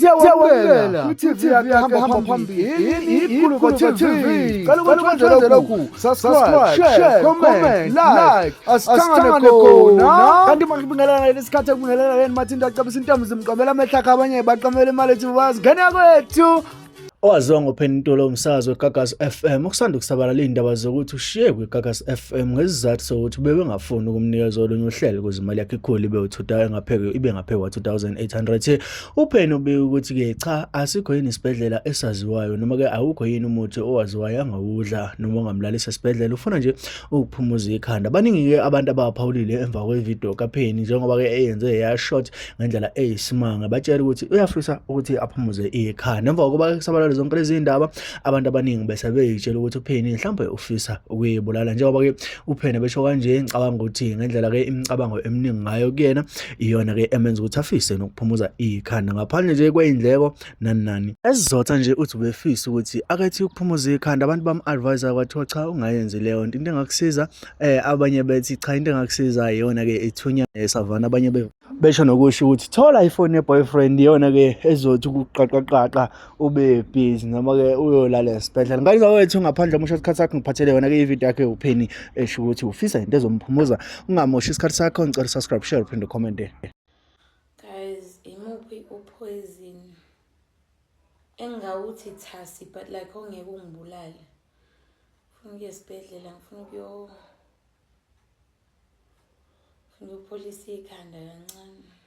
Siyawamukela kwi-TV yakhe hamba phambili iGuluva TV. Cela ukuthi wenze lokhu: subscribe, share, comment, like. Asithangane khona. Kanti makubingelela ngalesi sikhathi ekubingelela yena Mathinta acabisa intombi zimqamela amehlo akhe, abanye baqamela imali ethi bazingene kwethu. Owaziwa ngoPenny Ntuli, umsakazi weGagasi FM, ukusanda kusabalala iy'ndaba zokuthi ushiye kwiGagasi FM ngesizathu sokuthi bebengafuni ukumnikeza olunye uhlelo ukuze imali yakhe ikhule ibe u-2 ibe ngaphezu kwa-2800. UPenny ubike ukuthi-ke cha, asikho yini isibhedlela esaziwayo noma-ke awukho yini umuthi owaziwayo angawudla noma ongamlalisa esibhedlela, ufuna nje ukuphumuza ikhanda. Baningi-ke abantu abaphawulile emva kwevidiyo kaPenny njengoba-ke eyenze ya-short ngendlela eyisimanga, batshela ukuthi uyafisa ukuthi aphumuze ikhanda. Emva kokuba kusabalale zonke lezi ndaba, abantu abaningi bese beyitshela ukuthi uPenny mhlawumbe ufisa ukuyibulala. Njengoba-ke uPenny besho kanje, ngicabanga ukuthi ngendlela-ke imicabango eminingi ngayo kuyena iyona-ke emenza ukuthi afise nokuphumuza ikhanda ngaphandle nje kwey'ndleko nani nani esizotha nje. Uthi ubefisa ukuthi akethi ukuphumuza ikhanda, abantu bam-advise kwathiwa cha, ungayenzi leyo nto, into engakusiza abanye bethi cha, into engakusiza iyona-ke ithunya esavana, abanye besho nokusho ukuthi thola ifoni ye-boyfriend, iyona-ke ezothi ukuqaqaqaqa ube busy noma-ke uyolala esibhedlela. Ngane zakwethu, ngaphandle umusho isikhathi sakho, ngiphathele yona-ke ividiyo yakhe uPenny esho ukuthi ufisa into ezomphumuza. Ungamoshi isikhathi sakho, ngicela subscribe, share, uphinde comment. Guys, imuphi upoison engawuthi thasi but like ongeke ungibulale? Ngifuna ukuya esibhedlela, ngifuna ukuyopholisa ikhanda kancane.